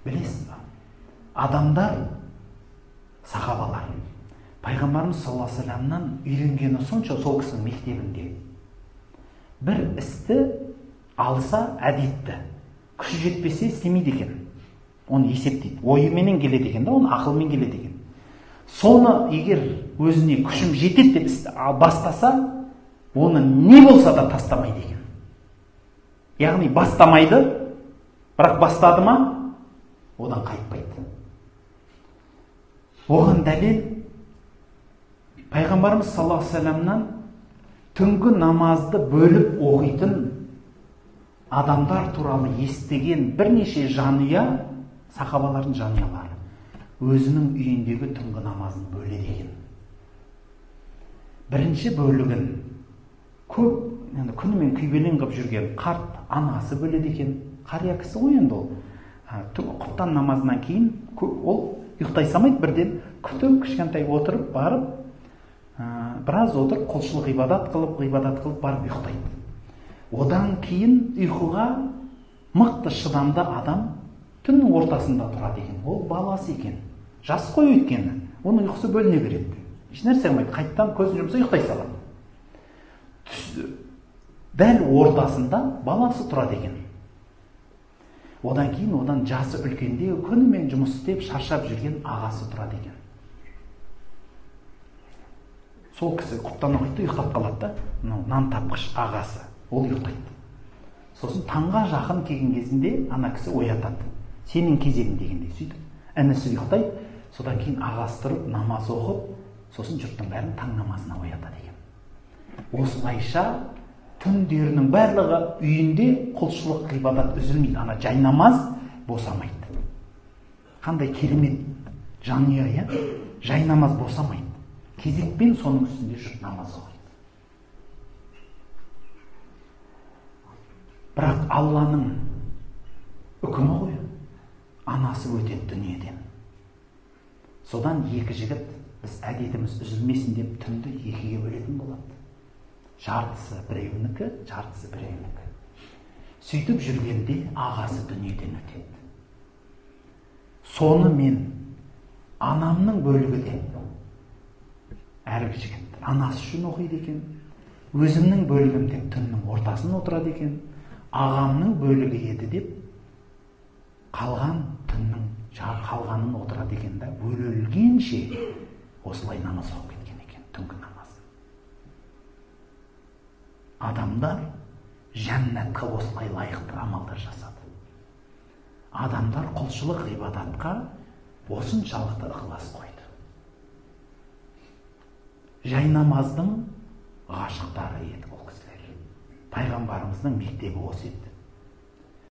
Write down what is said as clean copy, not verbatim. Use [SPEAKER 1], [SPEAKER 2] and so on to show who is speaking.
[SPEAKER 1] Білесіз ба? Адамдар, сахабалар, пайғамбарымыз саллаллаху алейхи уассаламнан үйренгені сонша, сол кісінің мектебінде бір істі алса, әдетті, күші жетпесе істемейді екен. Оны есептейді, ойыменен келеді екен да, оны ақылмен келеді екен. Соны егер өзіне күшім жетеді деп істі бастаса, оны не болса да тастамайды екен. Яғни бастамайды, бірақ бастады ма, одан қайтпайды. Оған дәлел пайғамбарымыз саллаллаху алейхи уассаламнан түнгі намазды бөліп оқитын адамдар туралы естіген бірнеше жанұя, сахабалардың жанұялары өзінің үйіндегі түнгі намазын бөледі екен. Бірінші бөлігін көп, енді күнімен күйбелең қылып жүрген қарт анасы бөледі екен. Қария кісі ғой енді ол. Құптан намазынан кейін ол ұйықтай салмайды, бірден күтіп кішкентай отырып барып, біраз отырып құлшылық ғибадат қылып, барып ұйықтайды. Одан кейін ұйқыға мықты шыдамды адам түннің ортасында тұрады екен. Ол баласы екен. Жас қой өйткені. Оның ұйқысы бөліне береді. Ешнәрсе қылмайды. Қайтадан көзін жұмса ұйықтай салады. Дәл ортасында баласы тұрады екен. Одан кейін одан жасы үлкендеу, күнімен жұмыс істеп шаршап жүрген ағасы тұрады екен. Сол кісі құптан оқиды, ұйықтап қалады да, мынау нан тапқыш ағасы, ол ұйықтайды. Сосын таңға жақын келген кезінде ана кісі оятады. Сенің кезегің дегендей сөйтіп. Інісі ұйықтайды, содан кейін ағасы тұрып намаз оқып, сосын жұрттың бәрін таң намазына оятады екен. Осылайша түндерінің барлығы үйінде құлшылық ғибадат үзілмейді, ана жай намаз босамайды. Қандай керемет жанұя, иә? Жай намаз босамайды. Кезекпен соның үстінде жұрт намаз оқиды. Бірақ Алланың үкімі ғой, анасы өтеді дүниеден. Содан екі жігіт біз әдетіміз үзілмесін деп түнді екіге бөлетін болады. Жартысы біреуінікі, жартысы біреуінікі. Сөйтіп жүргенде ағасы дүниеден өтеді. Соны мен анамның бөлігі деп әргі жігіт анасы үшін оқиды екен, өзімнің бөлігім деп түннің ортасын отырады екен, ағамның бөлігі еді деп қалған түннің қалғанын отырады екен да, өлгенше осылай намаз оқып кеткен екен, түнгі намаз. Адамдар жәннатқа осылай лайықты амалдар жасады. Адамдар құлшылық ғибадатқа осыншалықты ықылас қойды. Жай намаздың ғашықтары еді ол кісілер. Пайғамбарымыздың мектебі осы еді.